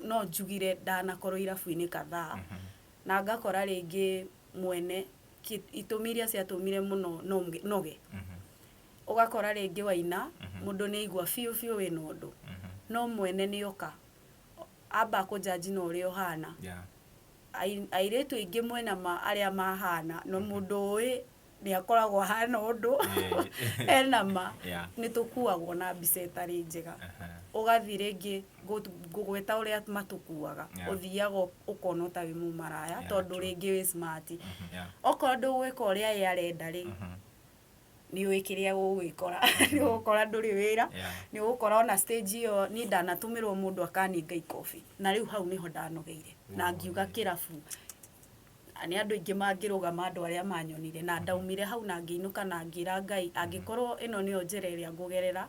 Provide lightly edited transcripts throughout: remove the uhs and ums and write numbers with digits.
No njugire ndanakorwo irabu-inĩ kadhaa na ngakora rĩngĩ mwene itũmi iria ciatũmire mũno no noge. Ũgakora rĩngĩ waina, mũndũ nĩ aigua biũ biũ wĩna ũndũ, no mwene nĩ oka amba kũnjanji na ũrĩa ũhana. Airĩtu aingĩ mwena ma arĩa mahana no mũndũ ũĩ nĩ akoragwo ahana ũndũ ena ma. Nĩ tũkuagwo na mbica ĩtarĩ njega. Ũgathiĩ rĩngĩ ngũgweta ũrĩa matũkuaga. Ũthiaga ũkona ta wĩ mũmaraya tondũ rĩngĩ wĩ smart. Okorwo ndũgwĩka ũrĩa ye arenda rĩ, nĩ ũĩ kĩrĩa ũgwĩkora. Nĩ ũgũkora ndũrĩ wĩra. Nĩ ũgũkora ona stage ĩyo niĩ ndanatũmĩrwo mũndũ akaninga ikobi, na rĩu hau nĩho ndanogeire na ngiuga kĩrabu nĩ andũ aingĩ mangĩrũgama, andũ arĩa manyonire na ndaumire hau na ngĩinũka na ngĩra Ngai, angĩkorwo ĩno nĩyo njĩra ĩrĩa ngũgerera,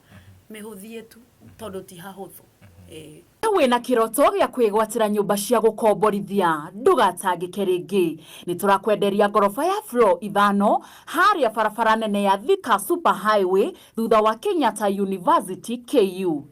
mĩhũthie tu, tondũ ti hahũthũ, ĩĩ. Wĩna kĩroto gĩa kwĩgwatĩra nyũmba cia gũkomborithia? Ndũgatangĩke rĩngĩ, nĩ tũrakwenderia ngoroba ya floor 5 harĩa barabara nene ya Thika Super Highway, thutha wa Kenyatta University, KU.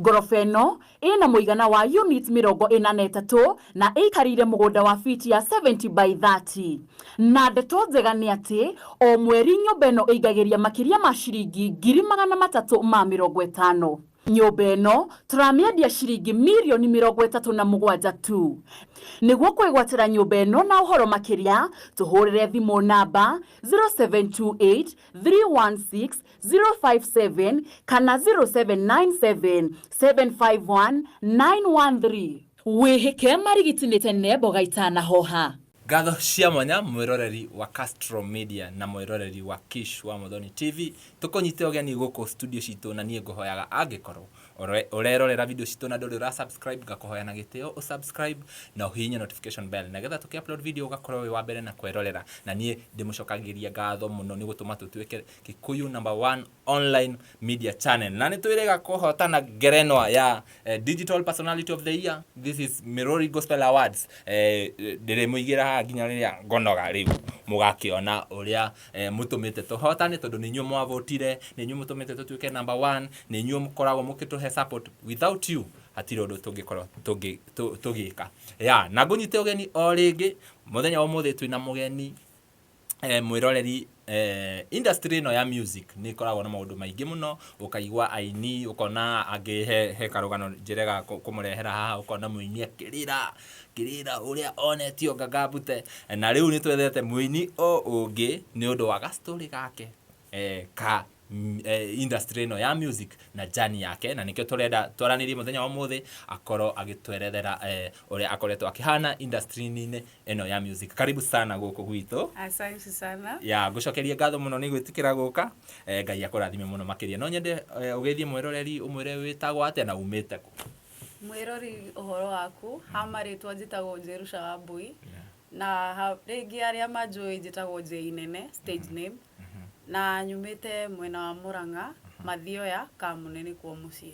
Ngoroba ĩno ĩna mũigana wa units 43 na ĩikarĩire mũgũnda wa fiti ya 70 by 30. Na ndeto njega nĩ atĩ o mweri nyũmba ĩno ĩingagĩria makĩria ma ciringi 350,000. Nyũmba ĩno tũramĩendia ciringi mirioni 37 tu. Nĩguo kwĩgwatĩra nyũmba ĩno na ũhoro makĩria, tũhũrĩre thimũ namba 0728 316 057 kana 0797 751 913. Wĩhĩke marigiti nĩ tene mboga itanahoha. Ngatho cia mwanya mwĩroreri wa Castro Media na mwĩroreri wa Kish wa Muthoni TV, tũkũnyite ũgeni gũkũ studio citũ, na niĩ ngũhoyaga angĩkorwo ũrerorera video citũ na ndũrĩ ũra subscribe, ngakũhoya na gĩtĩo ũ subscribe na ũhihinye notification bell, nĩgetha tũkĩ upload video ũgakorwo wĩ wa mbere na kwĩrorera. Na niĩ ndĩmũcokagĩria ngatho mũno nĩ gũtũma tũtuĩke Kikuyu number one online media channel, na nĩ twĩrĩga kũhotana ngerenwa ya Digital Personality of the Year. This is Mirori Gospel Awards. Ndĩrĩmũigĩra haha nginya rĩrĩa ngonoga. Rĩu mũgakĩona ũrĩa mũtũmĩte tũhotane, tondũ nĩ inyuĩ mwavotire, nĩ inyuĩ mũtũmĩte tũtuĩke number one, nĩ inyuĩ mũkoragwo mũkĩtũhe support. Without you hatirĩ ũndũ tũngĩkorwo tũgĩka ya. Na ngũnyite ũgeni o rĩngĩ mũthenya wa ũmũthĩ, twĩna mũgeni mwĩroreri. Industry ĩno ya music nĩ ĩkoragwo na maũndũ maingĩ mũno. Ũkaigua aini, ũkona angĩ he karũgano njĩrega kũmũrehera haha, ũkona mũini akĩrĩra akĩrĩra ũrĩa onetio ngangambute. Na rĩu nĩ twethete mũini o ũngĩ nĩ ũndũ wa gastorĩ gake ka industry ĩno ya music na journey yake, na nĩkĩo tũrenda twaranĩrie mũthenya wa ũmũthĩ, akorwo agĩtwerethera ũrĩa akoretwo akĩhana industry-inĩ ĩno ya music. Karibu sana gũkũ gwitũ. Asante sana. Ya ngũcokerie ngatho mũno nĩ gwĩtĩkĩra gũka. Ngai akũrathime mũno makĩria. No nyende ũgeithie mwĩroreri, ũmwĩre wĩtagwo atĩa na umĩte kũ. Mwĩrori, ũhoro waku? Ha marĩtwa njĩtagwo Jerusha Wambui, na rĩngĩ arĩa manjũĩ njĩtagwo J Nene, stage name, na nyumĩte mwena wa Murang'a, Mathioya, Kamune nĩkuo mũciĩ.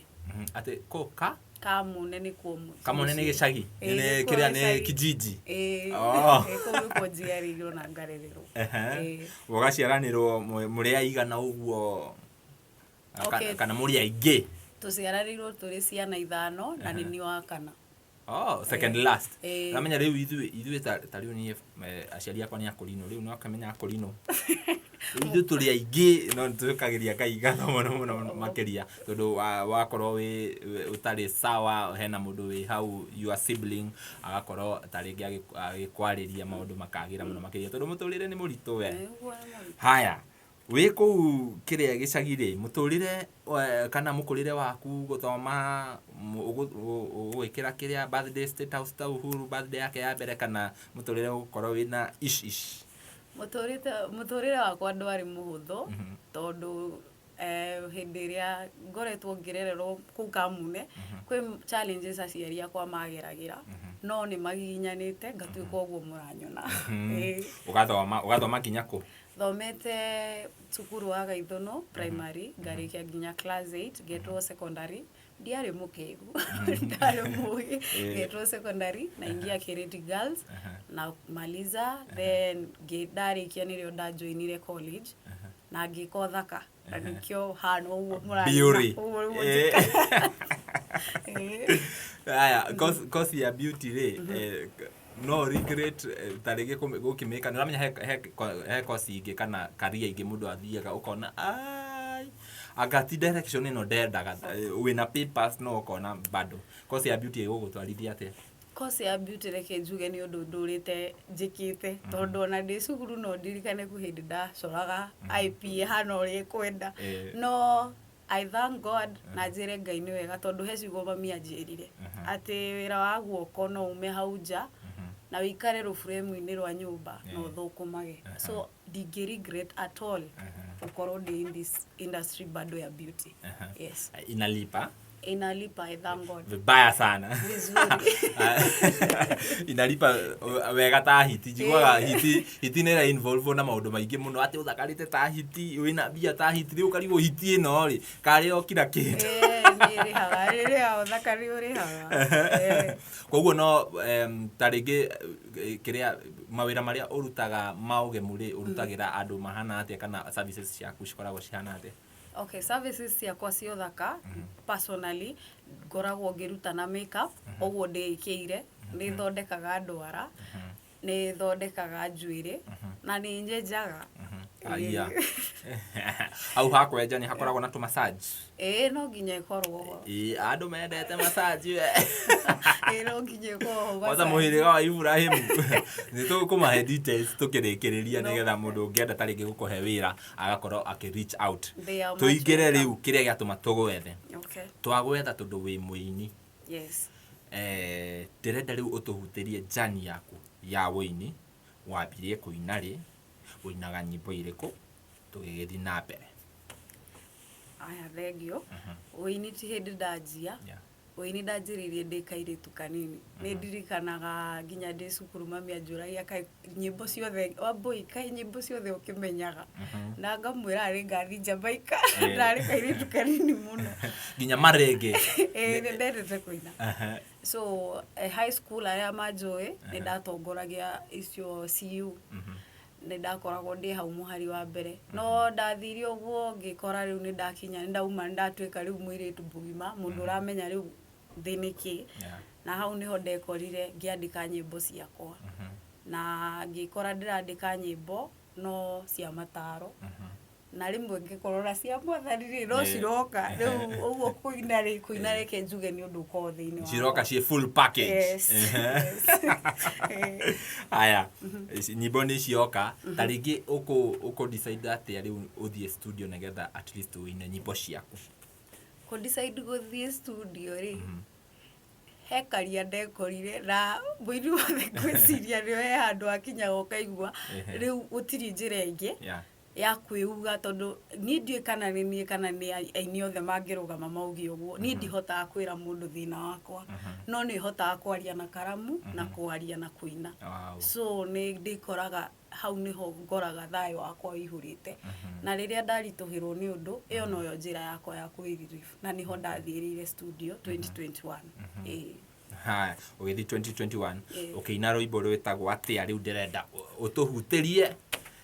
Atĩ kũ ka? Kamune nĩkuo mũciĩ. Kamune nĩ gĩcagi? Ĩĩ, nĩ nĩkuo kĩrĩa nĩ gĩcagi. Kijiji? Ĩĩ. Oh. Ĩĩ, kũu nĩkuo njiarĩirwo na ngarererwo. Ĩĩ. Ũgaciaranĩrwo mũrĩ aigana ũguo kana mũrĩ aingĩ? Tũciaranĩirwo tũrĩ ciana ithano na nĩ niĩ wa kana. Oh, second last. Ĩĩ. Ũramenya rĩu ithuĩ ta rĩu niĩ aciari akwa nĩ akũrinũ, rĩu no akamenya akũrinũ. Rĩu ithuĩ tũrĩ aingĩ, no nĩ tũcokagĩria Ngai ngatho mũno mũno mũno makĩria, tondũ wakorwo wĩ ũtarĩ sawa, hena mũndũ wĩ hau, your sibling, agakorwo ta rĩngĩ agĩkwarĩria, maũndũ makagĩra mũno makĩria, tondũ mũtũrĩre nĩ mũritũ we. Nĩguo, nĩ mũritũ. Haya, wĩ kũu kĩrĩa gĩcagi rĩ, mũtũrĩre kana mũkũrĩre waku, gũthoma, ũgwĩkĩra kĩrĩa birthday status ta Uhuru birthday yake ya mbere, kana mũtũrĩre ũgũkorwo wĩna ish ish? Mũtũrĩre wakwa ndwarĩ mũhũthũ, tondũ hĩndĩ ĩrĩa ngoretwo ngĩrererwo kũu Kamune, kwĩ challenges aciari akwa mageragĩra, no nĩ magiginyanĩte ngatuĩka ũguo mũranyona. Ĩĩ. Ũgathoma nginya kũ? Thomete cukuru wa Gaithũnũ Primary, ngarĩkia nginya class 8, ngetwo secondary. Ndiarĩ mũkĩgu, ndarĩ mũgĩ. Ngetwo secondary na ingia Kiriti Girls na maliza, then ndarĩkia nĩrĩo ndajoinire college na ngĩka ũthaka, na nĩkĩo hana ũguo mũranyona. Beauty. Ũguo nĩguo njĩkaga. Ĩĩ. Aya, course ya beauty rĩ, no regret ta rĩngĩ gũkĩmĩka? Nĩ ũramenya he course ingĩ kana career ingĩ mũndũ athiaga ũkona, ai, anga ti direction ĩno ndendaga. Wĩna papers no ũkona bado. Course ya beauty ĩgũgũtwarithia atĩa? Course ya beauty, reke njuge nĩ ũndũ ndũrĩte njĩkĩte, tondũ ona ndĩ cukuru no ndirikane kwĩ hĩndĩ ndacoraga IP ĩhana ũrĩa ĩkwenda. No I thank God na njĩre Ngai nĩ wega, tondũ he ciugo mami anjĩrire atĩ wĩra wa guoko no ume hau nja na wĩikare rũburemu-inĩ rwa nyũmba na ũthũkũmage. So ndingĩ regret at all gũkorwo ndĩ in this industry bado ya beauty. Yes. Inalipa? Inalipa, I thank God. Vibaya sana. Vizuri. Inalipa wega ta hiti. Njiguaga hiti nĩ ĩra involve na maũndũ maingĩ mũno, atĩ ũthakarĩte ta hiti, wĩna mbia ta hiti, rĩu ũkarigwo hiti ĩno rĩ karĩ o kila kĩndũ. Ĩĩ, nĩ ĩrĩhaga, rĩrĩhaga, ũthaka nĩ ũrĩhaga. Koguo no ta rĩngĩ kĩrĩa mawĩra marĩa ũrutaga ma ũgemu rĩ, ũrutagĩra andũ mahana atĩa, kana services ciaku cikoragwo cihana atĩa? Okay, services ciakwa cia ũthaka, personally ngoragwo ngĩruta na makeup, ũguo ndĩĩkĩire, nĩ thondekaga ndwara, nĩ thondekaga njuĩrĩ na nĩ nyenjaga. Aya, hau hakwenja nĩ hakoragwo na tũ massage? Ĩĩ, no nginya ĩkorwo ho. Ĩĩ, andũ mendete massage we. Ĩĩ, no nginya ĩkorwo ho kwanza massage. Mũhĩrĩga wa Ibrahimu nĩ tũkũmahe details tũkĩrĩkĩrĩria, nĩgetha mũndũ ũngĩenda ta rĩngĩ gũkũhe wĩra agakorwo akĩ reach out. They are much Tũingĩre welcome. rĩu kĩrĩa gĩatũma tũgwethe. Okay. Twagwetha tondũ wĩ mũini. Yes. Ndĩrenda rĩu ũtũhutĩrie journey yaku ya ũini. Wambirie kũina rĩ? Ũinaga nyĩmbo irĩkũ? Tũgĩgĩthiĩ na mbere. Aya, thengio. Ũini ti hĩndĩ ndanjia. Ũini ndanjĩrĩirie ndĩ kairĩtu kanini. Nĩ ndirikanaga nginya ndĩ cukuru mami anjũragia, kaĩ nyĩmbo ciothe, Wambũi, kaĩ nyĩmbo ciothe ũkĩmenyaga? Na ngamwĩra nĩ ngathi Jamaica. Ndarĩ kairĩtu kanini mũno. Nginya marenge? Ĩĩ, nĩ ndendete kũina. So high school, arĩa manjũĩ, nĩ ndatongoragia icio CU, nĩ ndakoragwo ndĩ hau mũhari wa mbere. No ndathire ũguo ngĩkora rĩu nĩ ndakinya, nĩ ndauma, nĩ ndatuĩka rĩu mũirĩtu mũgima, mũndũ ũramenya rĩu thĩ nĩ kĩ. Na hau nĩho ndekorire ngĩandĩka nyĩmbo ciakwa na ngĩkora ndĩrandĩka nyĩmbo no cia mataro, na rĩmwe ngĩkorwo na cia Mwathani rĩ, no ciroka rĩu ũguo. Kũina rĩ, kũina reke njuge nĩ ũndũ ũkoragwo thĩinĩ wakwa. Ciroka ciĩ full package. Yes. Aya, nyĩmbo nĩ cioka, ta rĩngĩ ũkũ decide atĩa rĩu ũthiĩ studio nĩgetha at least ũine nyĩmbo ciaku? Kũ decide gũthiĩ studio rĩ, he karia ndekorire na mũini wothe ngwĩciria nĩ he handũ hakinyaga ũkaigua rĩu gũtirĩ njĩra ĩngĩ ya kwĩuga, tondũ niĩ ndiũĩ kana nĩ niĩ kana nĩ aini othe mangĩrũgama mauge ũguo. Niĩ ndihotaga kwĩra mũndũ thĩna wakwa, no nĩ hotaga kwaria na karamu na kwaria na kũina. So nĩ ndĩkoraga hau nĩho ngoraga thayũ wakwa wĩihũrĩte, na rĩrĩa ndaritũhĩrwo nĩ ũndũ, ĩyo noyo njĩra yakwa ya kwĩ relief, na nĩho ndathiĩrĩire studio 2021, ĩĩ. Haya, ũgĩthiĩ 2021. Ĩĩ. Ũkĩina rwĩmbo rwĩtagwo atĩa? Rĩu ndĩrenda ũtũhutĩrie,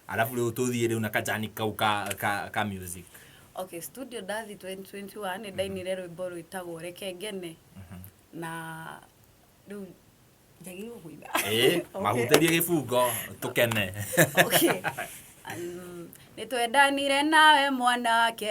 arabu rĩu tũthiĩ rĩu na kajani kau ka music. Okay, studio ndathi 2021 nĩ ndainire rwĩmbo rwĩtagwo "Reke Ngene", na rĩu njagĩrĩirwo kũina? Ĩĩ. Okay. Mahutĩrie gĩbungo tũkene. Okay. Nĩ twendanire nawe mwanake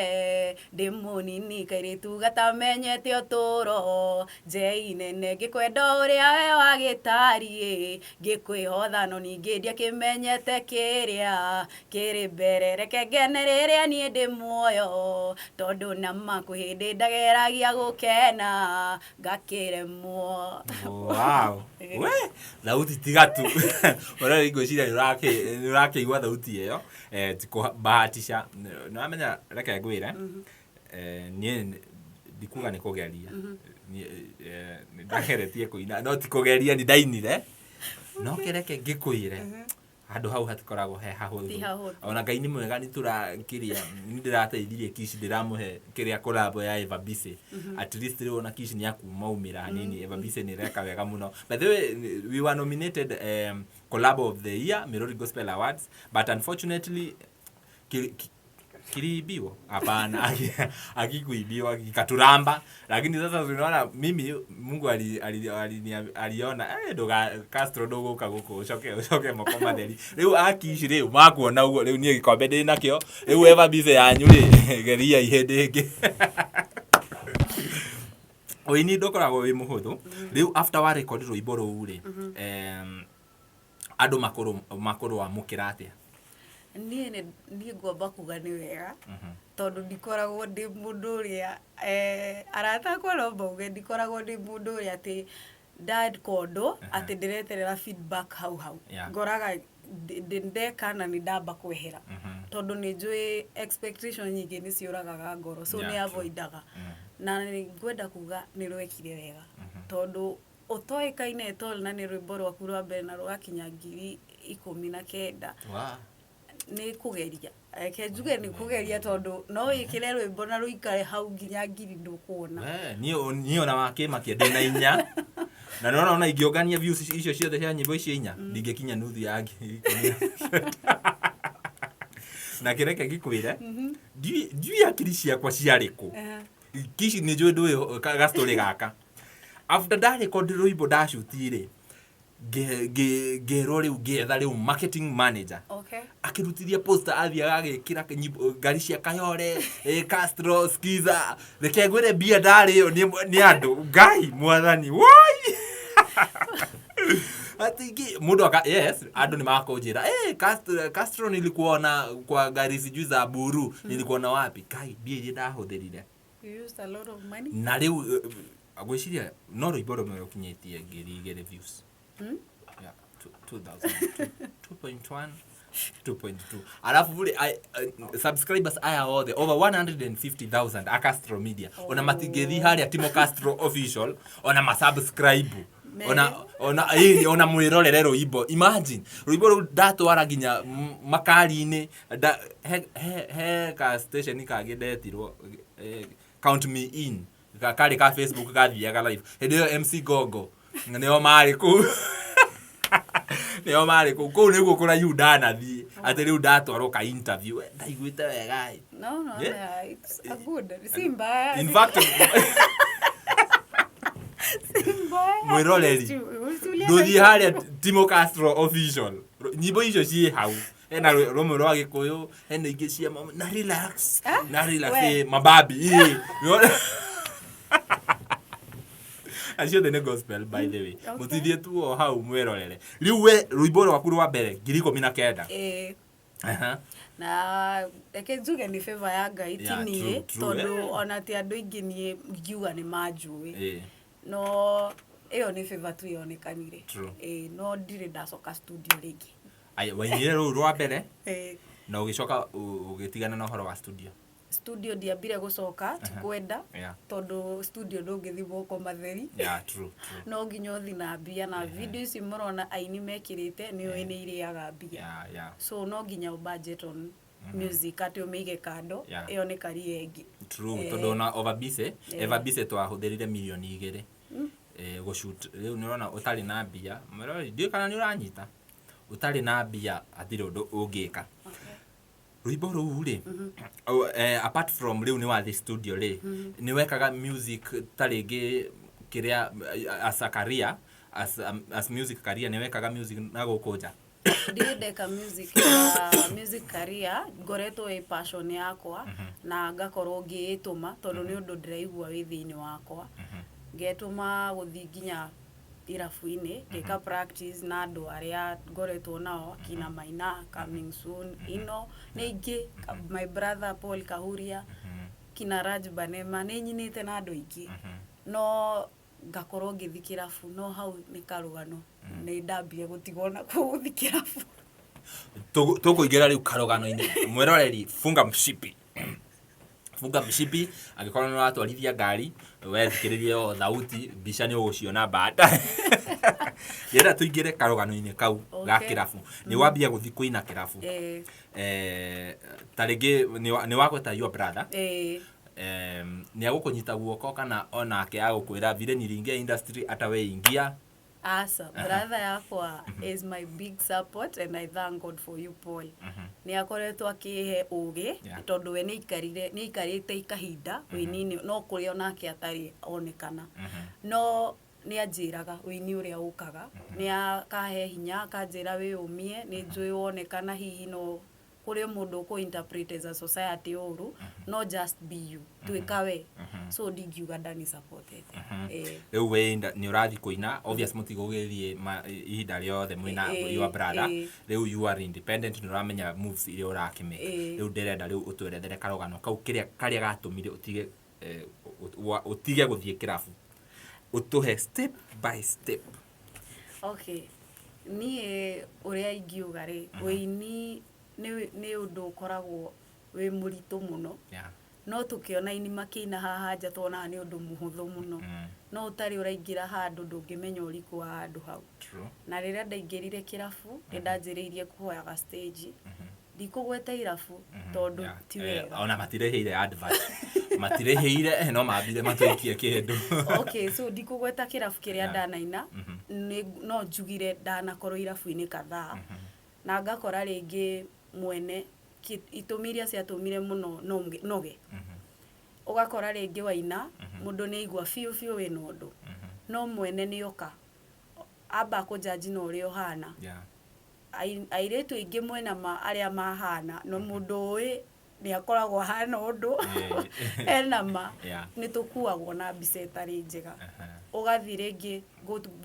ndĩ mũnini, kairĩtu gatamenyete ũtũũro, njei nene ngĩkwenda ũrĩa we wagĩtariĩ, ngĩkwĩhotha, no ningĩ ndiakĩmenyete kĩrĩa kĩrĩ mbere. Reke ngene rĩrĩa niĩ ndĩ muoyo, tondũ nama kwĩ hĩndĩ ndageragia gũkena ngakĩremwo. Wow. We, thauti tiga tu. Ũrĩa ngwĩciria nĩ ũrakĩigua thauti ĩyo, ti kũbahatisha. Nĩ wamenya, reke ngwĩre, niĩ ndikuga nĩ kũgeria. Niĩ, nĩ ndageretie kũina, no ti kũgeria, nĩ ndainire. No kĩreke ngĩkwĩre, handũ hau hatikoragwo he Ti hahũthũ. hahũthũ. Ona Ngai nĩ mwega, nĩ tũrakĩria, nĩ ndĩrateithirie Kish, ndĩramũhe kĩrĩa collab ya Eva Bise. At least rĩu ona Kish nĩ akumaumĩra hanini. Eva Bise nĩ ĩreka wega mũno. By the way, we were nominated collab of the year, Mirori Gospel Awards, but unfortunately Kiliibiwa? Hapana, akikuibiwa kikaturamba. Lakini sasa tunaona mimi Mungu aliona nduga Castro ndũgũka gũkũ ũcoke ũcoke moko matheri. Rĩu akici rĩu makuona ũguo rĩu niĩ gĩkombe ndĩ nakĩo. Rĩu eva bice yanyu rĩ geria hĩndĩ ĩngĩ. Ũini ndũkoragwo wĩ mũhũthũ. Rĩu after wa record rwĩmbo rũu rĩ, andũ makũrwamũkĩra atĩa? Niĩ ngwamba kuga nĩ wega tondũ ndikoragwo ndĩ mũndũ ũrĩa arata akwa no mauge ndikoragwo ndĩ mũndũ ũrĩa atĩ ndeka ũndũ atĩ ndĩreterera feedback hau hau. Ngoraga ndeka na nĩ ndamba kwehera tondũ nĩ njũĩ expectation nyingĩ nĩ ciũragaga ngoro, so nĩ avoidaga. Na nĩ ngwenda kuga nĩ rwekire wega tondũ ũtoĩkaine at all na nĩ rwĩmbo rwaku rwa mbere na rũgakinya 19,000. Nĩ kũgeria, reke njuge nĩ kũgeria tondũ no wĩkĩre rwĩmbo na rũikare hau nginya ngiri ndũkuona. Niĩ ona wakĩmakia ndĩna inya na nĩwona ona ingĩũngania views icio ciothe cia nyĩmbo icio inya ndingĩkinya nuthu ya 19,000. Na kĩreke ngĩkwĩre ndiũĩ akiri ciakwa ciarĩ kũ. Kici nĩ njũĩ ndũĩ gastorĩ gaka. After ndarekondi rwĩmbo ndacuti rĩ, ngerwo rĩu ngĩetha rĩu marketing manager. Akĩrutithia poster athiaga agĩkĩra ngari cia Kayole, Castro, Skiza. Reke ngwĩre mbia ndarĩo nĩ andũ. Ngai mwathani woi. Ati ingĩ mũndũ aka yes andũ nĩ makũnjĩra Castro nilikuona kwa ngari sijui za Buru, nilikuona wapi. Ngai mbia iria ndahũthĩrire. You used a lot of money. Na rĩu ngwĩciria no rwĩmbo rũmwe rũkinyĩtie 2,000 views. Yeah, 2,000, 2.1, 2.2. Alafu vule subscribers aya othe over 150,000 a Castro Media. Ona matingĩthiĩ harĩa Timo Castro official ona masubscribe. Ona ona mwĩrorere rwĩmbo. Imagine rwĩmbo rũu ndatwara nginya makari-inĩ he ka station kangĩ ndetirwo Count Me In. Karĩ ka Facebook gathiaga live. Hĩndĩ ĩyo MC Gogo nĩo marĩ kũu. Nĩo marĩ kũu. Kũu nĩguo kũraihu ndanathiĩ. Atĩ rĩu ndatwarwo ka interview. Ndaiguĩte wega ĩ. No, yeah, it's a good. Si mbaya. In fact, mwĩroreri ndũthiĩ harĩa Timo Castro official. Nyĩmbo icio ciĩ hau. Hena rũmwe rwa Gĩkũyũ, hena ingĩ cia na relax, na relax mababi. Na ciothe nĩ gospel by the way. Mũtithiĩ tu o hau mwĩrorere. Rĩu we rwĩmbo rwaku rwa mbere 19,000. Na reke njuge nĩ favor ya Ngai ti niĩ tondũ ona ti andũ aingĩ niĩ ngiuga nĩ manjũĩ. No ĩyo nĩ favor tu yonekanire. No ndirĩ ndacoka studio rĩngĩ. Aya, wainire rũu rwa mbere na ũgĩcoka ũgĩtigana na ũhoro wa studio. Studio ndiambire gũcoka ti kwenda tondũ studio ndũngĩthiĩ moko matheri. True. No nginya ũthiĩ na mbia na video ici mũrona aini mekĩrĩte nĩ ũĩ nĩ irĩaga mbia. So no nginya ũ budget on music atĩ ũmĩige kando ĩyo nĩ career ĩngĩ. True, tondũ ona Overbusy, Everbusy twahũthĩrire mirioni 2 gũshoot. Rĩu nĩ ũrona ũtarĩ na mbia, ndiũĩ kana nĩ ũranyita. Ũtarĩ na mbia hatirĩ ũndũ ũngĩka. Rwĩmbo rũu rĩ, apart from rĩu nĩ wathiĩ studio rĩ, nĩ wekaga music ta rĩngĩ kĩrĩa as a career, as music career nĩ wekaga music na gũkũ nja? Ndirĩ ndeka music music career, ngoretwo ĩ passion yakwa na ngakorwo ngĩĩtũma tondũ nĩ ũndũ ndĩraigua wĩ thĩinĩ wakwa. Ngetũma gũthiĩ nginya irabu-inĩ, ngeka practice na andũ arĩa ngoretwo nao, akina Maina, coming soon, ino nĩ ingĩ, my brother Paul Kahuria, kina Raj Banema, nĩ nyinĩte na andũ aingĩ. No ngakorwo ngĩthiĩ kĩrabu, no hau nĩ karũgano, nĩ ndambire gũtigwo nakuo gũthiĩ kĩrabu. Tũkũingĩra rĩu karũgano-inĩ. Mwĩroreri, funga mshipi. Funga mshipi, angĩkorwo nĩ ũratwarithia ngari, we thikĩrĩria o thauti, mbica nĩ ũgũciona baadaye. Ndĩrenda tũingĩre karũgano-inĩ kau ga kĩrabu. Nĩ wambia gũthiĩ kũina kĩrabu. Ta rĩngĩ nĩ wagweta your brother. Nĩ agũkũnyita guoko kana onake agũkwĩra vile niliingia industry hata we ingia? Aca, brother yakwa is my big support and I thank God for you, Paul. Nĩ akoretwo akĩhe ũgĩ tondũ we nĩ aikarire, nĩ aikarĩte kahinda wĩini-inĩ, no kũrĩa onake atarĩ onekana. No nĩ anjĩraga wĩini ũrĩa ũkaga, nĩ akahe hinya, akanjĩra wĩyũmie, nĩ njũĩ wonekana hihi no kũrĩ mũndũ ũkũ interpret as a society ũru, no just be you, tuĩka we. So ndingiuga ndani supportete. Rĩu we nĩ ũrathiĩ kũina, obvious mũtigũgĩthiĩ ihinda rĩothe mwĩna your brother. Rĩu you are independent, nĩ ũramenya moves iria ũrakĩmake. Rĩu ndĩrenda rĩu ũtwerethere karũgano kau kĩrĩa karĩa gatũmire ũtige ũtige gũthiĩ kĩrabu, ũtũhe step by step. Okay, niĩ ũrĩa ingiuga rĩ, ũini nĩ ũndũ ũkoragwo wĩ mũritũ mũno. No tũkĩona aini makĩina haha nja tuonaga nĩ ũndũ mũhũthũ mũno. No ũtarĩ ũraingĩra handũ ndũngĩmenya ũriku wa handũ hau. Na rĩrĩa ndaingĩrire kĩrabu, nĩ ndanjĩrĩirie kũhoyaga stage. Ndikũgweta irabu tondũ ti wega. Ona matirĩhĩire advert, matirĩhĩire, no mambire matũikie kĩndũ. Okay, so ndikũgweta kĩrabu kĩrĩa ndanaina, no njugire ndanakorwo irabu-inĩ kadhaa na ngakora rĩngĩ mwene itũmi iria ciatũmire mũno no noge. Ũgakora rĩngĩ waina, mũndũ nĩ aigua biũ biũ wĩna ũndũ, no mwene nĩ oka amba kũnjanji na ũrĩa ũhana. Airĩtu aingĩ mwena ma arĩa mahana no mũndũ ũĩ nĩ akoragwo ahana ũndũ ena ma nĩ tũkuagwo na mbica ĩtarĩ njega. Ũgathiĩ rĩngĩ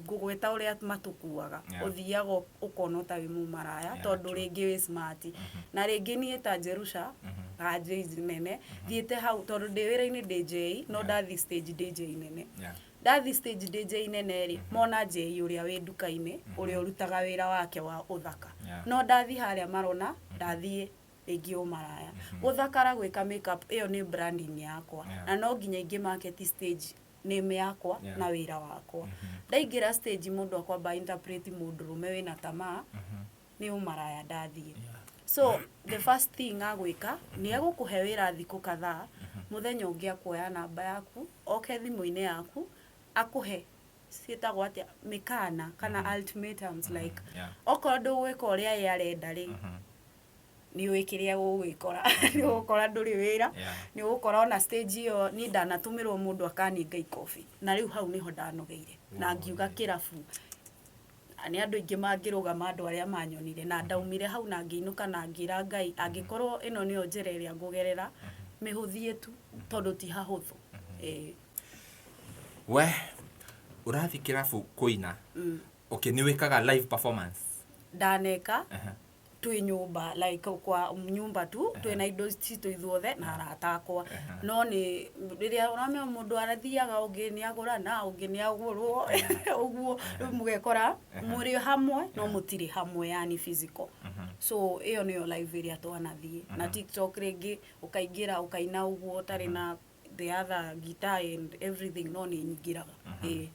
ngũgweta ũrĩa matũkuaga, ũthiaga ũkona ta wĩ mũmaraya tondũ rĩngĩ wĩ smart. Na rĩngĩ niĩ ta Jerusha ka njei nene thiĩte hau tondũ ndĩ wĩra-inĩ ndĩ njei, no ndathiĩ stage ndĩ njei nene. Ndathi stage ndĩ njei nene rĩ, mona njei ũrĩa wĩ nduka-inĩ, ũrĩa ũrutaga wĩra wake wa ũthaka. No ndathi harĩa marona ndathiĩ rĩngĩ ũmaraya, gũthakara, gwĩka makeup, ĩyo nĩ branding yakwa. Na no nginya ingĩ market stage name yakwa na wĩra wakwa. Ndaingĩra stage, mũndũ akwamba interpret mũndũrũme wĩna tamaa nĩ ũmaraya ndathiĩ. So the first thing agwĩka nĩ egũkũhe wĩra thikũ kadhaa, mũthenya ũngĩ akuoya namba yaku, oke thimũ-inĩ yaku, akũhe ciĩtagwo atĩa, mĩkana kana ultimatums, like okorwo ndũgwĩka ũrĩa ye arenda rĩ, nĩ ũĩ kĩrĩa ũgwĩkora, nĩ ũgũkora ndũrĩ wĩra. Nĩ ũgũkora ona stage ĩyo niĩ ndanatũmĩrwo mũndũ akaninga ikobi, na rĩu hau nĩho ndanogeire na ngiuga kĩrabu nĩ andũ aingĩ mangĩrũgama, andũ arĩa manyonire, na ndaumire hau na ngĩinũka na ngĩra Ngai, angĩkorwo ĩno nĩyo njĩra ĩrĩa ngũgerera, mĩhũthie tu tondũ ti hahũthũ. Ĩĩ. We ũrathiĩ kĩrabu kũina, okay, nĩ wĩkaga live performance? Ndaneka twĩ nyũmba, like kwa nyumba tu, twĩna indo citũ ithuothe na arata akwa, no nĩ rĩrĩa ũramenya mũndũ arathiaga, ũngĩ nĩ agũrana, ũngĩ nĩ agũrwo, ũguo rĩu mũgekora mũrĩ hamwe no mũtirĩ hamwe, yani physical. So ĩyo nĩyo live ĩrĩa twanathiĩ. Na TikTok rĩngĩ ũkaingĩra ũkaina ũguo ũtarĩ na the other guitar and everything, no nĩ nyingĩraga, ĩĩ.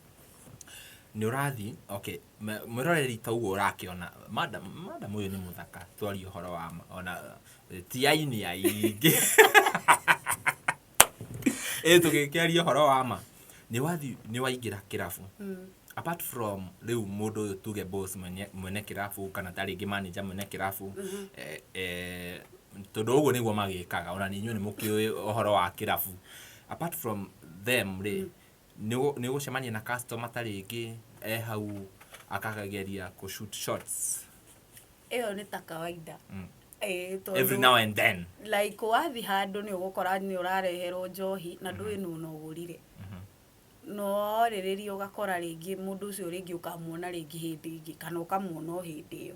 Nĩ ũrathiĩ, okay, mwĩroreri, ta ũguo ũrakĩona madam, madam ũyũ nĩ mũthaka, twarie ũhoro wa ma, ona ti aini aingĩ ĩ tũgĩkĩaria ũhoro wa ma. Nĩ wathiĩ, nĩ waingĩra kĩrabu, apart from rĩu mũndũ ũyũ tuge boss mwene kĩrabu kana ta rĩngĩ manager mwene kĩrabu, tondũ ũguo nĩguo magĩkaga, ona nĩ inyuĩ nĩ mũkĩũĩ ũhoro wa kĩrabu, apart from them rĩ, nĩ ũgũcemania na customer ta rĩngĩ e hau akageria kũ shoot shots? Ĩyo nĩ ta kawaida. Ĩĩ, tondũ Every now and then. Like wathiĩ handũ nĩ ũgũkora nĩ ũrareherwo njohi na ndũĩ nũ na ũgũrire, no warĩrĩria ũgakora rĩngĩ mũndũ ũcio rĩngĩ ũkamuona rĩngĩ hĩndĩ ĩngĩ kana ũkamuona o hĩndĩ ĩyo.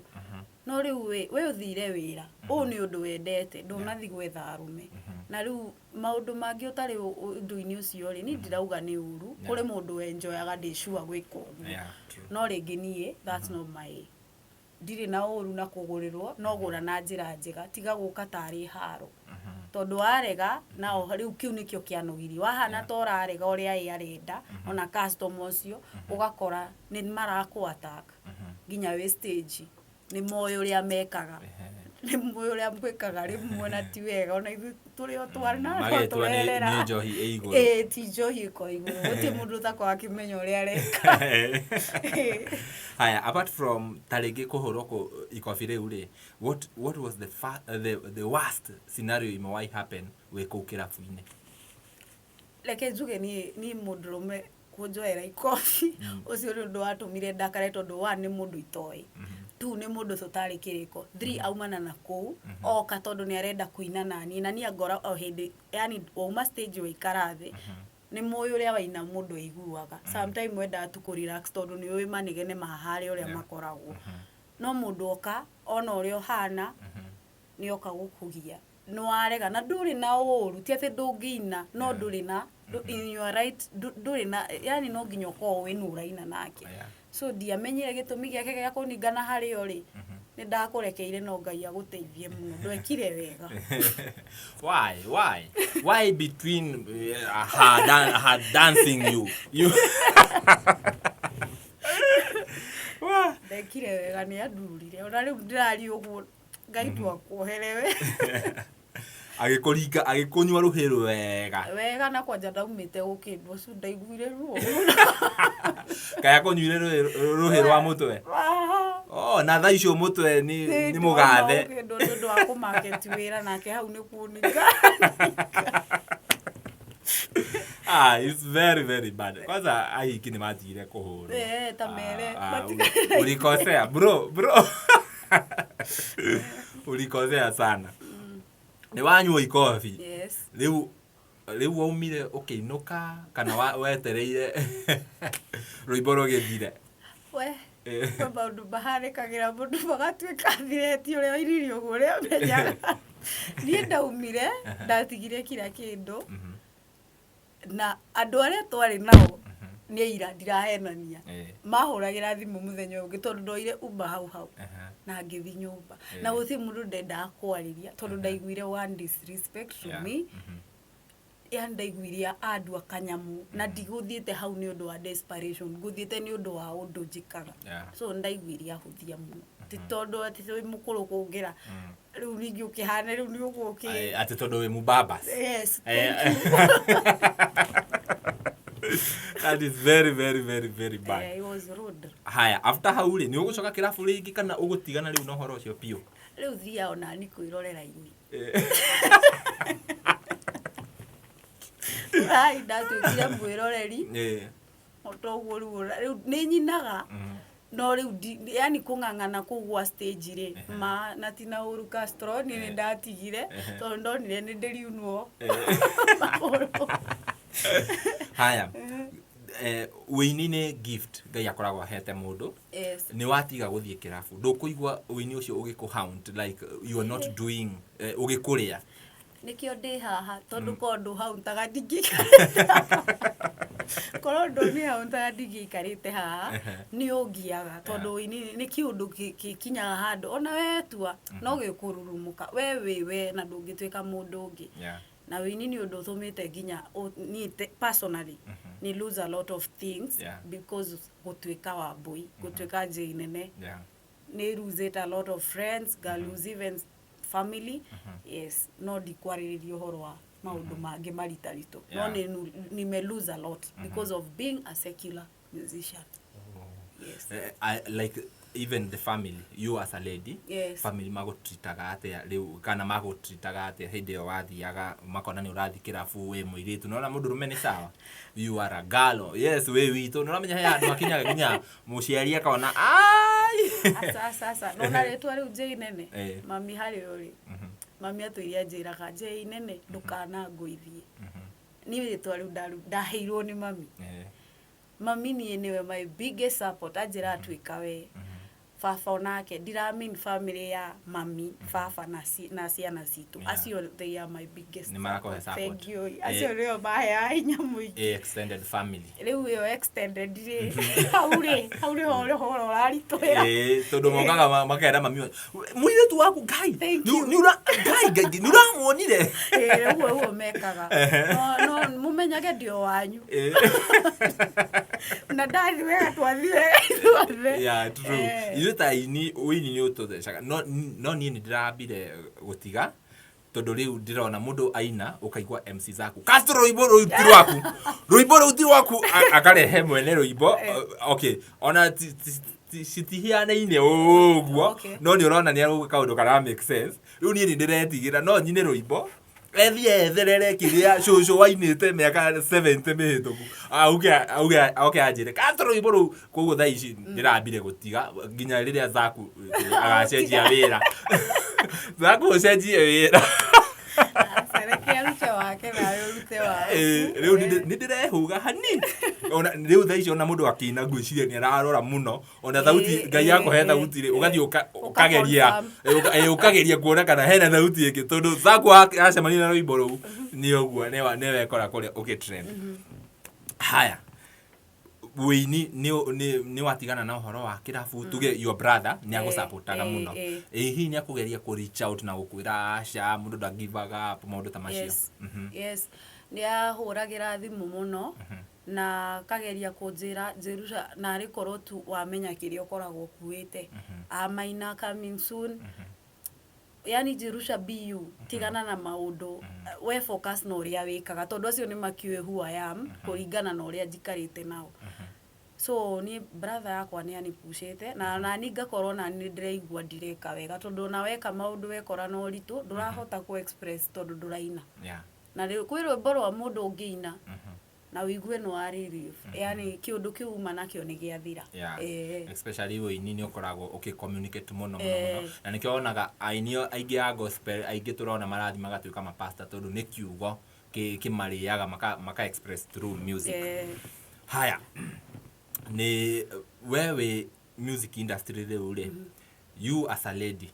No rĩu we ũthire wĩra ũũ nĩ ũndũ wendete, ndũnathiĩ gwetha arũme. Na rĩu maũndũ mangĩ ũtarĩ ũndũ-inĩ ũcio rĩ, niĩ ndirauga nĩ ũru. Kũrĩ mũndũ wenjoyaga, ndĩ sure gwĩka ũguo. No rĩngĩ niĩ that's not my, ndirĩ na ũru na kũgũrĩrwo, no gũra na njĩra njega, tiga gũka tarĩ haro, tondũ warega nao rĩu kĩu nĩkĩo kĩanogirie, wahana ta ũrarega ũrĩa ye arenda. Ona customer ũcio ũgakora nĩ marakũ attack nginya wĩ stage, nĩ moĩ ũrĩa mekaga. Nĩ mũĩ ũrĩa mwĩkaga rĩmwe na ti wega, ona ithuĩ tũrĩ o twana no Magetua nĩ tũrerera. Nĩ njohi ĩ igũrũ. Ĩĩ, ti njohi ĩko igũrũ, gũtirĩ mũndũ ũtakoragwo akĩmenya ũrĩa areka. Haya, apart from ta rĩngĩ kũhũrwo ikobi rĩu rĩ, what was the worst scenario imewahi happen wĩ kũu kĩrabu-inĩ? Reke njuge niĩ mũndũrũme kũnjoera ikobi, ũcio nĩ ũndũ watũmire ndakare, tondũ one, nĩ mũndũ itoĩ, two, nĩ mũndũ tũtarĩ kĩrĩko, three, aumana na kũu oka tondũ nĩ arenda kũina naniĩ, na niĩ angora o hĩndĩ, yani wauma stage waikara thĩ, nĩ mũĩ ũrĩa waina mũndũ aiguaga. Sometime wendaga tu kũ relax tondũ nĩ ũĩ manegene mahaharĩa ũrĩa makoragwo, no mũndũ oka ona ũrĩa ũhana nĩ oka gũkũgia, nĩ warega na ndũrĩ na ũru, ti atĩ ndũngĩina, no ndũrĩ na in your right, ndũrĩ na, yani no nginya ũkorwo wĩ nũ ũraina nake. So ndiamenyire gĩtũmi gĩake gĩa kũningana harĩa ũrĩ. Nĩ ndakũrekeire, no Ngai agũteithie mũno, ndwekire wega. Why between her dancing you Wah. Ndekire wega, nĩ andurire. Ona rĩu ndĩraria ũguo, Ngai tu akuohere we. Agĩkũringa, agĩkũnyua rũhĩ wega. Wega, na kwanja ndaumĩte gũkĩndwo, ũcio ndaiguire ruo. Kaĩ akũnyuire rũhĩ rwa mũtwe? Ah. Oh, na thaa icio mũtwe nĩ mũgathe. Gũkĩndwo nĩ ũndũ wa kũmarket wĩra nake hau nĩ kuninga. Ah, it's very very bad. Kwanza ahiki nĩ matigire kũhũrwo. Eh, ta mere. Ah, ah, Matigane. Ulikosea bro, bro, ulikosea sana. Nĩ wanyua ikobi. Yes. Rĩu waumire ũkĩinũka kana wetereire rwĩmbo rũgĩthire? We, Eh. kwĩ maũndũ mahanĩkagĩra mũndũ magatuĩka thireti, ũrĩa wairirie ũguo ũrĩa menyaga. Niĩ ndaumire ndatigire kila kĩndũ, na andũ arĩa twarĩ nao nĩ aira ndirahenania. Mahũragĩra thimũ mũthenya ũyũ ũngĩ tondũ ndoire Uber hau hau na ngĩthi nyũmba, na gũtirĩ mũndũ ndendaga kwarĩria tondũ ndaiguire one disrespect to me. Yani ndaiguire andua kanyamu, na ndigũthiĩte hau nĩ ũndũ wa desperation, ngũthiĩte nĩ ũndũ wa ũndũ njĩkaga. So ndaiguire ahũthia mũno, ti tondũ atĩ wĩ mũkũrũ kũngĩra rĩu ningĩ ũkĩhane rĩu nĩ ũguo ũkĩ Atĩ tondũ wĩ mubabas. Yes. Eh, Thank you. That is very very very very bad. Eh, it was rude. Haya, after hau rĩ, nĩ ũgũcoka kĩrabu rĩngĩ kana ũgũtigana rĩu na ũhoro ũcio biũ? Rĩu thiaga onani kwĩrorera ini. Ai, ndatuĩkire mwĩroreri. O toguo rĩu rĩu nĩ nyinaga, no rĩu yani kũng'ang'ana kũu gwa stage rĩ, ma na ti na ũru Castro, niĩ nĩ ndatigire tondũ ndonire nĩ ndĩriunwo magũrũ. Haya, ũini nĩ gift Ngai akoragwo ahete mũndũ. Nĩ watiga gũthiĩ kĩrabu, ndũkũigua ũini ũcio ũgĩkũ haunt, like you are not doing, ũgĩkũrĩa? Nĩkĩo ndĩ haha, tondũ korwo ndũhauntaga ndingĩikarĩte, korwo ndũnĩhauntaga ndingĩikarĩte haha. Nĩ ũngiaga tondũ ũini nĩ kĩũndũ gĩkinyaga handũ ona wetua no gĩkũrurumũka, we wĩ we na ndũngĩtuĩka mũndũ ũngĩ. Na ũini nĩ ũndũ ũtũmĩte nginya niĩ personally nĩ lose a lot of things because gũtuĩka Wambũi, gũtuĩka njĩ nene, nĩ lose a lot of friends, nga lose even family, yes. No ndikwarĩrĩria ũhoro wa maũndũ mangĩ maritaritũ, no nĩ nime lose a lot because of being a secular musician, yes. Like even the family, you as a lady, family magũtritaga atĩa rĩu, kana magũtritaga atĩa hĩndĩ ĩyo wathiaga makona nĩ ũrathiĩ kĩrabu wĩ mũirĩtu? Nona mũndũrũme nĩ sawa, you are a girl, yes, wĩ witũ. Nĩ ũramenya he handũ hakinyaga nginya mũciari akona ai. Aca, aca, aca, nona rĩtwa rĩu njĩ nene. Mami harĩ ũrĩ mami atũire anjĩraga, "Njĩ nene, ndũkanangũithie." Niĩ rĩtwa rĩu ndaheirwo nĩ mami. Mami niĩ nĩwe my biggest support, anjĩraga tuĩka we. Baba onake, ndiramean family ya mami, baba na ciana citũ. Acio they are my biggest Nĩ marakũhe support. Thank you. Acio nĩo maheaga hinya mũingĩ. Extended family. Rĩu ĩyo extended rĩ, hau rĩ, hau nĩho ũhoro ũraritũhĩra. Tondũ mokaga makera mami mũirĩtu waku Ngai Thank you. nĩ Ngai Ngai nĩ ũramuonire. Ĩĩ, ũguo ũguo mekaga, no no mũmenyage ndio wanyu. Na ndathi wega, twathi wega ithuothe. Yeah, true. Ithuĩ ta aini, ũini nĩ ũtũthecaga, no niĩ nĩ ndĩrambire gũtiga tondũ rĩu ndĩrona mũndũ aina ũkaigua MC Zaku, "Castro, rũimbo rũu ti rwaku, rũimbo rũu ti rwaku." Akarehe mwene rũimbo. Okay, ona citihianaine ũguo. No nĩ ũrona nĩ arauga kaũndũ kara make sense. Rĩu niĩ nĩ ndĩretigĩra no nyine rũimbo ethiĩ etherere kĩrĩa cũcũ wainĩte mĩaka 70 mĩhĩtũku, auge auge oke anjĩre, "Castro, rũimbo rũu." Koguo thaa ici ndĩrambire gũtiga nginya rĩrĩa Zaku agacenjia wĩra. Zaku, ũcenjie wĩra. Reke arute wake nawe ũrute waku. Rĩu nĩ ndĩrehuga hanini. Ona rĩu thaa ici ona mũndũ akĩina ngwĩciria nĩ ararora mũno ona thauti. Ngai akũhe thauti rĩ, ũgathiĩ ũkageria Ũka-confirm. Ũkageria kuona kana hena thauti ĩngĩ, tondũ Zaku acemania na rwĩmbo rũu nĩ ũguo nĩ wekora kũrĩa ũgĩtrend. Haya, wĩini nĩ watigana na ũhoro wa kĩrabu, tuge your brother nĩ agũsupportaga mũno. Ĩ hihi nĩ akũgeria kũ reach out na gũkwĩra, "Aca, mũndũ nda givaga up," maũndũ ta macio? Yes. Yes, nĩ ahũragĩra thimũ mũno na akageria kũnjĩra, "Jerusha, narĩ korwo tu wamenya kĩrĩa ũkoragwo ũkuĩte." Amaina coming soon. Yani Jerusha, be you, tigana na maũndũ, we focus na ũrĩa wĩkaga, tondũ acio nĩ makiũĩ who I am kũringana na ũrĩa njikarĩte nao. So niĩ brother yakwa nĩ anipushĩte na nani ngakorwo nani nĩ ndĩraigua ndireka wega, tondũ ona weka maũndũ wekora na ũritũ ndũrahota kũ express tondũ ndũraina. Na rĩu kwĩ rwĩmbo rwa mũndũ ũngĩina na ũigue nĩ wa relief, yani kĩũndũ kĩu uma nakĩo nĩ gĩathira. Especially ũini nĩ ũkoragwo ũkĩ communicate mũno mũno mũno. Na nĩkĩo wonaga aini aingĩ a gospel aingĩ tũrona marathiĩ magatuĩka mapastor, tondũ nĩ kiugo kĩmarĩaga maka express through music. Haya, nĩ we wĩ music industry rĩu rĩ, you as a lady,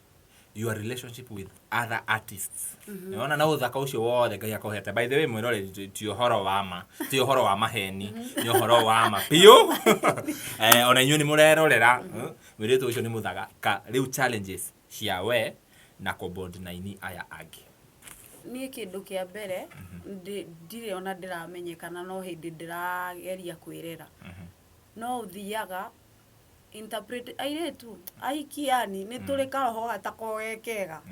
your relationship with other artists, nĩwona na ũthaka ũcio wothe Ngai akũhete, by the way mwĩroreri, ti ũhoro wa ma, ti ũhoro wa maheni, nĩ ũhoro wa ma biũ. Ona inyuĩ nĩ mũrerorera, mũirĩtu ũcio nĩ mũthaka. Ka rĩu challenges cia we na kũbond na aini aya angĩ? Niĩ kĩndũ kĩa mbere, ndirĩ ona ndĩramenyekana, no hĩndĩ ndĩrageria kwĩrera, no ũthiaga interpret airĩtu ahiki, yani nĩ tũrĩ karoho gatakoragwo ge kega.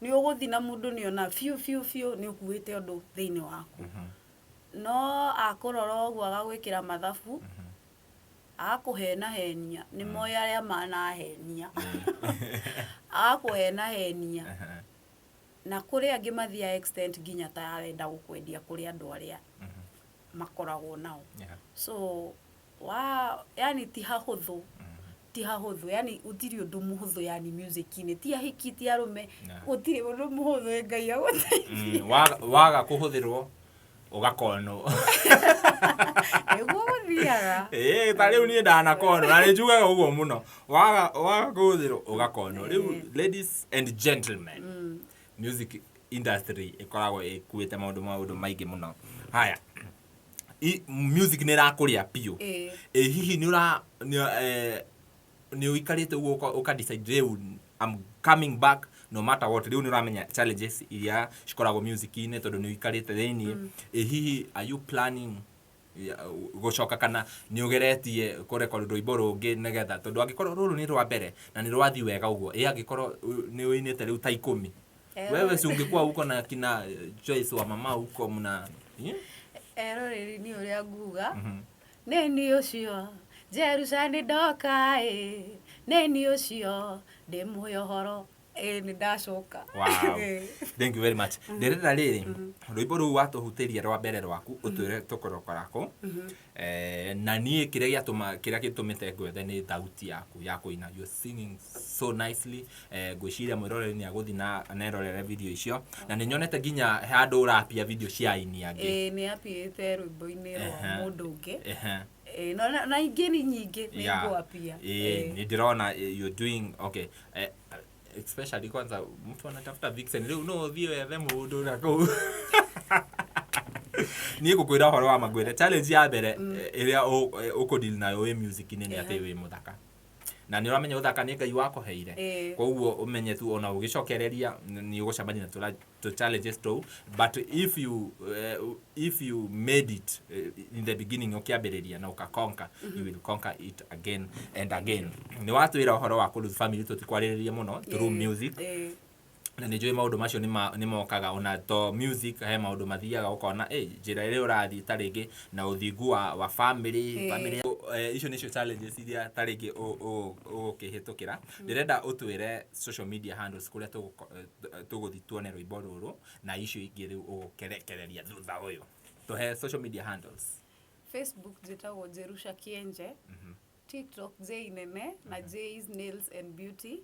Nĩ ũgũthiĩ na mũndũ nĩ ona biũ biũ biũ nĩ ũkuĩte ũndũ thĩinĩ waku, no akũrora ũguo agagwĩkĩra mathabu, agakũhenahenia, nĩ moĩ arĩa manahenia, agakũhenahenia. Na kũrĩ angĩ mathiaga extent nginya ta arenda gũkwendia kũrĩ andũ arĩa makoragwo nao. So wa yani ti hahũthũ, ti hahũthũ, yani gũtirĩ ũndũ mũhũthũ, yani music-inĩ, ti ahiki, ti arũme, gũtirĩ ũndũ mũhũthũ. Ngai agũteithie. Waga kũhũthĩrwo ũgakonwo. Nĩguo gũthiaga. Ĩĩ, ta rĩu niĩ ndanakonwo na nĩ njugaga ũguo mũno, waga kũhũthĩrwo ũgakonwo. Rĩu ladies and gentlemen, music industry ĩkoragwo ĩkuĩte maũndũ maingĩ mũno. Haya, music nĩ ĩrakũrĩa biũ. Ĩ hihi nĩ ũra nĩ ũikarĩte ũguo ũka decide rĩu I'm coming back no matter what? Rĩu nĩ ũramenya challenges iria cikoragwo music-inĩ tondũ nĩ ũikarĩte thĩiniĩ. Ĩ hihi are you planning gũcoka kana nĩ ũgeretie kũrecord rwĩmbo rũngĩ, nĩgetha tondũ angĩkorwo rũrũ nĩ rwa mbere na nĩ rwathiĩ wega ũguo, ĩ angĩkorwo nĩ ũinĩte rĩu ta 10, wewe si ungekuwa huko na kina Joyce wa mama huko mna, eh? Eroreri, nĩ ũrĩa nguga, nĩ niĩ ũcio Jerusha, nĩ ndoka ĩ, nĩ niĩ ũcio ndĩmũhe ũhoro ĩ, nĩ ndacoka. Wow. Thank you very much. Ndĩrenda rĩrĩ rwĩmbo rũu watũhutĩria rwa mbere rwaku ũtwĩre tũkũrokora kũ. Na niĩ kĩrĩa gĩatũma, kĩrĩa gĩtũmĩte ngwethe nĩ thauti yaku ya kũina. You're singing so nicely. Ngwĩciria mwĩroreri nĩ agũthiĩ na anerorere video icio, na nĩ nyonete nginya handũ ũrapia video cia aini angĩ. Ĩ, nĩ apiĩte rwĩmbo-inĩ rwa mũndũ ũngĩ. Ĩ, no na ingĩ nĩ nyingĩ nĩ ngwapia. Ĩĩ, nĩ ndĩrona you're doing okay. Especially kwanza mtu anatafuta vixen, rĩu no ũthiĩ wethe mũndũ na kũu. Niĩ ngũkwĩra ũhoro wa mangwĩre, challenge ya mbere ĩrĩa ũkũdeal nayo wĩ music-inĩ nĩ atĩ wĩ mũthaka. Na Na nĩ ũramenya ũthaka nĩ Ngai wakũheire. Ĩĩ. Koguo ũmenye tu ona ũgĩcokereria nĩ ũgũcemania na tũ challenges tũu, but if you made it in the beginning, ũkĩambĩrĩria na ũka conquer, you will conquer it again and again. Nĩ watwĩra ũhoro wa kũ lose family, tũtikwarĩrĩria mũno through music. Na nĩ njũĩ maũndũ macio nĩ mokaga ona to music, he maũndũ mathiaga ũkona njĩra ĩrĩa ũrathiĩ ta rĩngĩ na ũthingu wa family. Family icio nĩcio challenges iria ta rĩngĩ ũgũkĩhĩtũkĩra. Ndĩrenda ũtwĩre social media handles kũrĩa tũgũthiĩ tuone rwĩmbo rũrũ na icio ingĩ rĩu ũgũkerekereria thutha ũyũ. Tũhe social media handles. Facebook njĩtagwo Jerusha Kienje, TikTok J Nene na J's Nails and Beauty.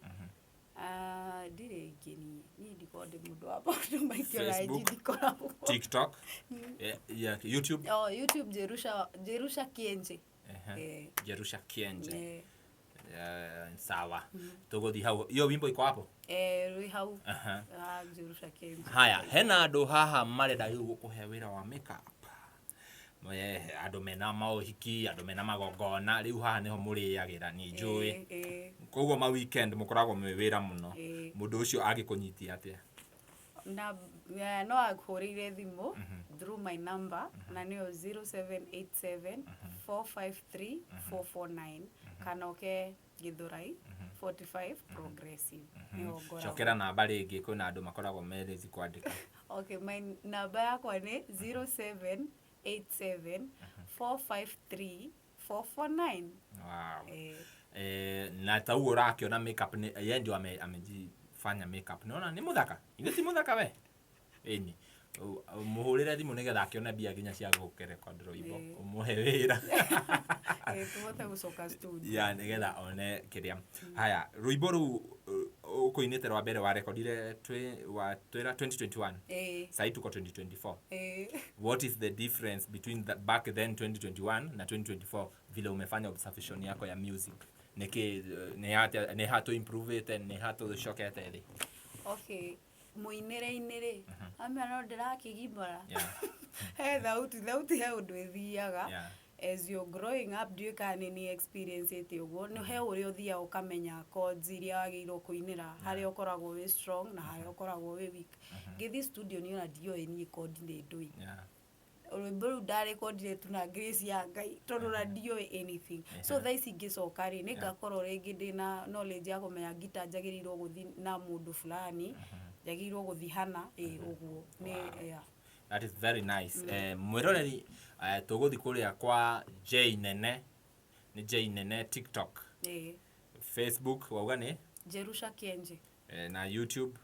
Ah, ndirĩ ingĩ. Niĩ ndikoragwo ndĩ mũndũ wa maũndũ maingĩ ona IG. Facebook, Ndikoragwo. TikTok, yeah, YouTube. Oh, YouTube Jerusha Kienje. Jerusha Kienje. Sawa, tũgũthiĩ hau. Hiyo wimbo iko hapo? Eh, rwĩ hau. Ah, Jerusha Kienje. Haya, hena andũ haha marenda rĩu gũkũhe wĩra wa makeup. Andũ mena maũhiki, andũ mena magongona, rĩu haha nĩho mũrĩagĩra, nĩ njũĩ. Koguo ma weekend mũkoragwo mwĩ wĩra mũno. Mũndũ ũcio angĩkũnyitia atĩa? Na no ahũrĩire thimũ through my number, na nĩyo 0787 453 449, kana oke Githurai 45 Progressive, nĩho ngoragwo. Cokera namba rĩngĩ, kwĩna andũ makoragwo me lazy kwandĩka. Okay, my namba yakwa nĩ 0787 453 449. Wow. Eh. Na ta ũguo ũrakĩona makeup nĩ ye ndio amejifanya makeup. Nĩwona nĩ mũthaka? Ithe ti mũthaka we? Ĩni. Mũhũrĩre thimũ nĩgetha akĩone mbia nginya cia gũkĩrecord rwĩmbo. Ũmũhe wĩra. Tũhote gũcoka studio. Ya, nĩgetha one kĩrĩa. Haya, rwĩmbo rũu ũkũinĩte rwa mbere warekondire twĩ wa twĩra 2021. Sahii tuko 2024. What is the difference between the back then 2021 na 2024, vile umefanya observation yako ya music? Nĩkĩ nĩ atĩa, nĩ ha tũ improve-ĩte, nĩ ha tũcokete thĩ? Okay, mũinĩre-inĩ rĩ, amĩa no ndĩrakĩgimara. He thauti he ũndũ ĩthiaga. As you're growing up, ndiũĩ kana nĩ niĩ experience ĩte ũguo, nĩ he ũrĩa ũthiaga ũkamenya chords iria wagĩrĩirwo kũinĩra, harĩa ũkoragwo wĩ strong na harĩa ũkoragwo wĩ weak. Ngĩthiĩ studio niĩ ona ndioĩ niĩ chord nĩ ndũĩ. Rwĩmbo rũu ndarekondire tu na grace ya Ngai, tondũ ona ndioĩ anything. So thaa ici ngĩcoka rĩ, nĩ ngakorwo rĩngĩ ndĩna knowledge ya kũmenya ngita njagĩrĩirwo gũthiĩ na mũndũ fulani, njagĩrĩirwo gũthiĩ hana ĩ ũguo nĩ. Yeah. That is very nice. Mwĩroreri, tũgũthiĩ kũrĩa kwa J Nene, nĩ J Nene TikTok, Facebook wauga nĩ? Jerusha Kienje. Na YouTube?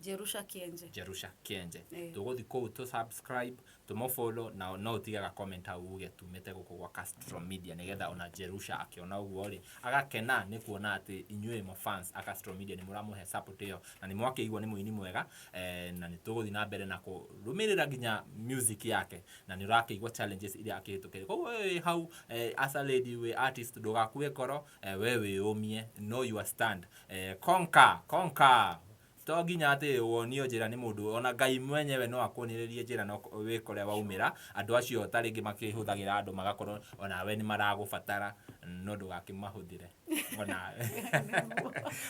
Jerusha Kienje. Jerusha Kienje. Eh. Tũgũthiĩ kũu tũ subscribe, tũmũ na no ũtigaga comment hau uge tumĩte gũkũ gwa Castro Media, nĩgetha ona Jerusha akĩona ũguo rĩ, agakena nĩ kuona atĩ inyuĩ mo fans a Castro Media nĩ mũramũhe support ĩyo, na nĩ mwakĩigua nĩ mũini mwega, na nĩ tũgũthiĩ na mbere na kũrũmĩrĩra nginya music yake, na nĩ ũrakĩigua challenges iria akĩhĩtũkĩire. Koguo we wĩ hau, as a lady wĩ artist, ndũgakue ngoro, we wĩyũmie, know your stand, conquer, conquer. To nginya atĩ wonio njĩra nĩ mũndũ, ona Ngai mwenyewe no akuonererie njĩra no wĩkore waumĩra. Andũ acio ta rĩngĩ makĩhũthagĩra andũ magakorwo onawe nĩ maragũbatara, no ndũgakĩmahũthĩre onawe.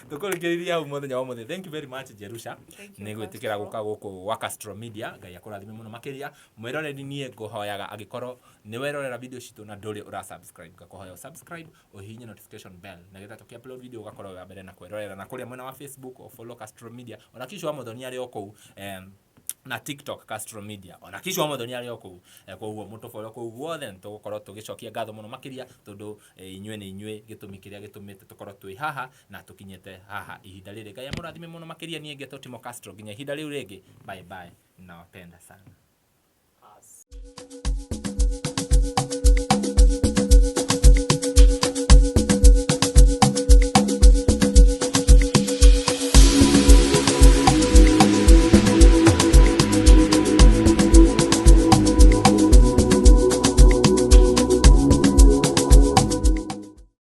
Tũkũrĩkĩrĩria hau mũthenya wa ũmũthĩ. Thank you very much, Jerusha, Thank you, nĩ gwĩtĩkĩra Castro. gũka gũkũ gwa Castro Media. Ngai akũrathime mũno makĩria. Mwĩroreri, niĩ ngũhoyaga angĩkorwo nĩ werorera video citũ na ndũrĩ ũra subscribe, ngakũhoya subscribe, ũhihinye notification bell, nĩgetha tũkĩ upload video ũgakorwo wĩ wa mbere na kwĩrorera. Na kũrĩa mwena wa Facebook o follow Castro Media, ona Kisho wa Muthoni arĩ o kũu, na TikTok Castro Media, ona Kisho wa Muthoni arĩ o kũu. Koguo mũtũfollow kũu guothe, nĩ tũgũkorwo tũgĩcokia ngatho mũno makĩria, tondũ inyuĩ nĩ inyuĩ gĩtũmi kĩrĩa gĩtũmĩte tũkorwo twĩ haha na tũkinyĩte haha ihinda rĩrĩ. Ngai amũrathime mũno makĩria. Niĩ ngetwo Timo Castro. Nginya ihinda rĩu rĩngĩ, bye bye, nawapenda sana. As.